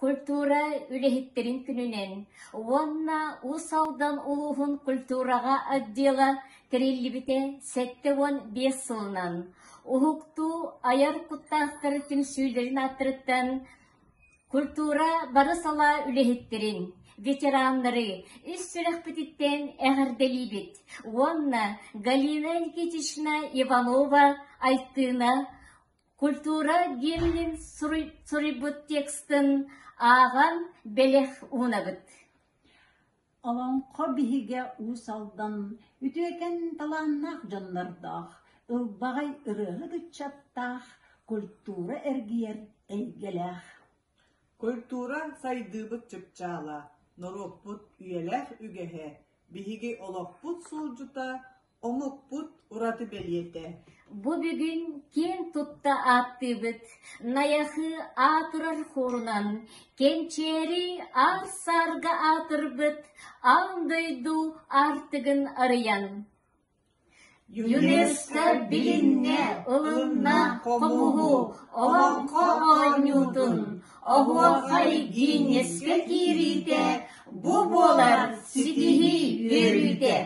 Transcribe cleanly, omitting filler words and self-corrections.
Культура үлэһиттэрин күнүнэн уонна Уус Алдан улууһун культураҕа отдела тэриллибитэ 75 сылынан Уһуктуу айар куттаахтар түмсүүлэрин ааттарыттан культура бары салаа үлэһиттэрин, ветераннары ис сүрэхпититтэн эҕэрдэлиибит уонна Галина Никитична Иванова Айтыына Культура гимнин суруйбут текстын ааҕан бэлэх уунабыт. Олоҥхо биһигэ Уус Алдан үтүөкэн талааннаах дьоннордоох, ылбаҕай ырыаһыт ыччаттаах, культура эргийэр эйгэлээх. Культура сайдыыбыт чыпчаала, норуоппут үйэлээх үгэһэ, биһиги олохпут суолдьута, омукпут ураты бэлиэтэ. Бу бүгүн киэн тутта ааттыыбыт Найахы аатырар хуорунан, Кэнчээри аар-саарга аатырбыт аан дойду аартыгын арыйан. ЮНЕСКО билиннэ, ылынна хомуһу, олоҥхо оонньуутун, оһуохай Гиннескэ киириитэ бу буолар ситиһии үөрүүтэ.